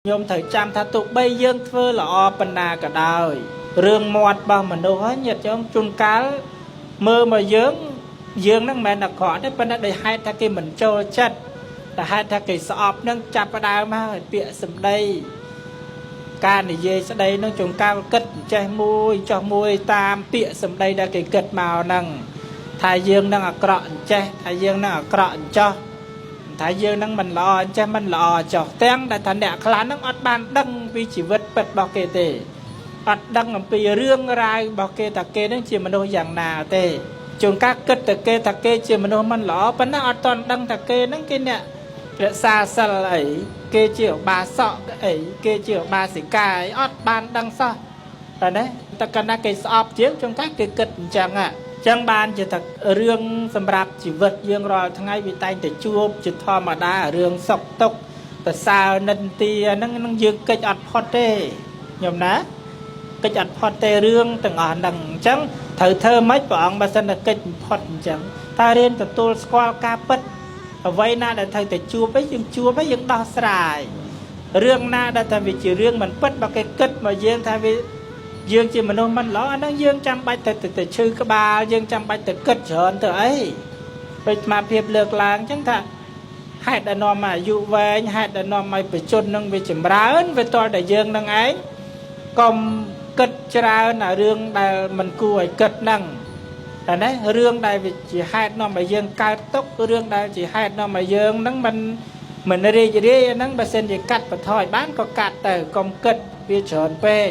ញោមត្រូវចាំថាទោះបីយើងធ្វើល្អប៉ុណ្ណាក៏ដោយរឿងមាត់របស់មនុស្សហ្នឹងញាតិញោមជួនកាលមើលមកយើងយើងហ្នឹងមិនមែនអាក្រក់ទេប៉ុន្តែដោយហេតុថាគេមិនចូលចិត្តតែហេតុថាគេស្អប់ហ្នឹងចាប់ផ្ដើមហើយពាក្យសម្ដីការនិយាយស្ដីហ្នឹងជួនកាលគិតចេះមួយចោះមួយតាមពាក្យសម្ដីដែលគេគិតមកហ្នឹងថាយើងហ្នឹងអាក្រក់អញ្ចេះថាយើងហ្នឹងអាក្រក់អញ្ចោះ ថាយើងនឹងមិនល្អអញ្ចេះមិនល្អចោះទាំងដែលថាអ្នកខ្លះនឹងអត់បានដឹងពីជីវិតពិតរបស់គេទេអត់ដឹងអំពីរឿងរ៉ាវរបស់គេថាគេនឹងជាមនុស្សយ៉ាងណាទេជួនកាលគិតតែគេថាគេជាមនុស្សមិនល្អប៉ុន្តែអត់ទាន់ដឹងថាគេនឹងគេអ្នករក្សាសិលអីគេជាឧបាសកអីគេជាឧបាសិកាអីអត់បានដឹងសោះតែណាតែកាលណាគេស្អប់ជាងជួនកាលគេគិតអញ្ចឹងហ่ะ ចឹងបានជាថារឿងសម្រាប់ជីវិតយើងរាល់ថ្ងៃវាតែងតែជួបជាធម្មតារឿងសុខទុក្ខប្រសើរនិន្ទាហ្នឹងនឹងយើងកិច្ចអត់ផុតទេញោមណាកិច្ចអត់ផុតទេរឿងទាំងអស់ហ្នឹងអញ្ចឹងត្រូវធ្វើម៉េចព្រះអង្គបើសិនតែកិច្ចមិនផុតអញ្ចឹងតើរៀនទទួលស្គាល់ការពិតអ្វីណាដែលត្រូវតែជួបឯងយើងជួបឯងយើងដោះស្រាយរឿងណាដែលថាវាជារឿងមិនពិតបើគេគិតមកយើងថាវា យើងជាមនុស្សមិនល្អអាហ្នឹងយើងចាំបាច់ទៅទៅឈឺក្បាលយើងចាំបាច់ទៅគិតច្រើនទៅអីដូចស្មារភាពលើកឡើងអញ្ចឹងថាហេតុដែលនាំមកអាយុវែងហេតុដែលនាំឲ្យបច្ចុប្បន្ននឹងវាចម្រើនវាតតែយើងនឹងឯងកុំគិតច្រើនអារឿងដែលមិនគួរឲ្យគិតហ្នឹងតែណារឿងដែលវាជាហេតុនាំឲ្យយើងកើតទុក្ខរឿងដែលជាហេតុនាំឲ្យយើងហ្នឹងមិនរីករាយអាហ្នឹងបើសិនជាកាត់បន្ថយបានក៏កាត់ទៅកុំគិតវាច្រើនពេក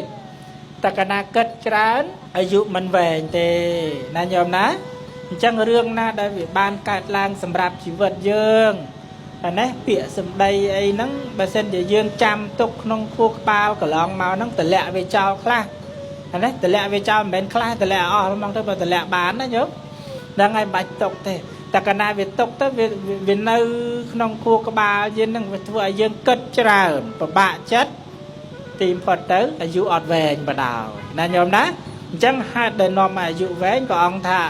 តកណាគិតច្រើនអាយុមិនវែងទេណាញោមណាអញ្ចឹងរឿងណាដែលវាបានកើតឡើងសម្រាប់ជីវិតយើងអានេះពាក្យសម្ដីអីហ្នឹងបើសិនជាយើងចាំទុកក្នុងខួរក្បាលកន្លងមកហ្នឹងតម្លាក់វាចោលខ្លះអានេះតម្លាក់វាចោលមិនមែនខ្លះតម្លាក់អស់ហ្មងទៅបើតម្លាក់បានណាញោមហ្នឹងហើយមិនបាច់ទុកទេតែកាលណាវាទុកទៅវាវានៅក្នុងខួរក្បាលយើងហ្នឹងវាធ្វើឲ្យយើងគិតច្រើនពិបាកចិត្ត ទីបំផុតទៅអាយុអត់វែងបដ ாய் ណាញោមណាអញ្ចឹងហេតុដែលនាំឲ្យអាយុវែងព្រះអង្គថា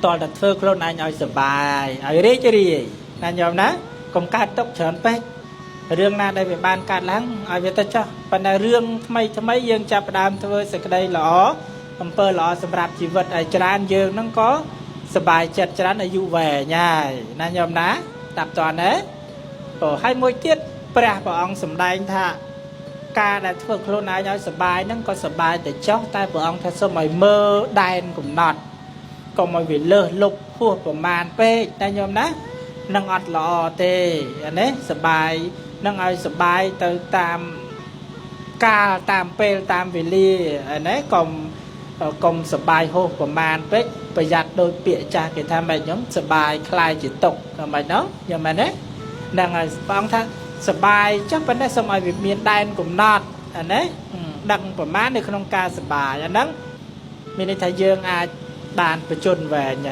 តលតែធ្វើខ្លួនឯងឲ្យសប្បាយឲ្យរីករាយណាញោមណាកុំកើតទុកច្រើនពេករឿងណាដែលវាបានកើតឡើងឲ្យវាទៅចោះប៉ុន្តែរឿងថ្មីថ្មីយើងចាប់ផ្ដើមធ្វើសេចក្តីល្អអំពើល្អសម្រាប់ជីវិតឲ្យច្រើនយើងហ្នឹងក៏សប្បាយចិត្តច្រើនអាយុវែងហើយណាញោមណាតាប់តន់ទេព្រោះហើយមួយទៀតព្រះព្រះអង្គសម្ដែងថា ការដែលធ្វើខ្លួនឯងឲ្យសប្បាយហ្នឹងក៏សប្បាយទៅចុះតែព្រះអង្គថាសូមឲ្យមើលដែនកំណត់កុំឲ្យវាលើសលុបហួសប្រមាណពេកតែញោមណានឹងអត់ល្អទេអានេះសប្បាយនឹងឲ្យសប្បាយទៅតាមកាលតាមពេលតាមវេលាអានេះកុំសប្បាយហួសប្រមាណពេកប្រយ័ត្នដោយពាក្យចាស់គេថាម៉េចញោមសប្បាយคล้ายជាទុក្ខក៏ម៉េចណោះញោមមែនទេហ្នឹងហើយព្រះអង្គថា សបាយចុះប៉ុន្តែសូមឲ្យវាមានដែនកំណត់អានេះដឹងប្រមាណនៅក្នុងការសបាយអាហ្នឹងមានន័យថាយើងអាចបានបញ្ជនវែង។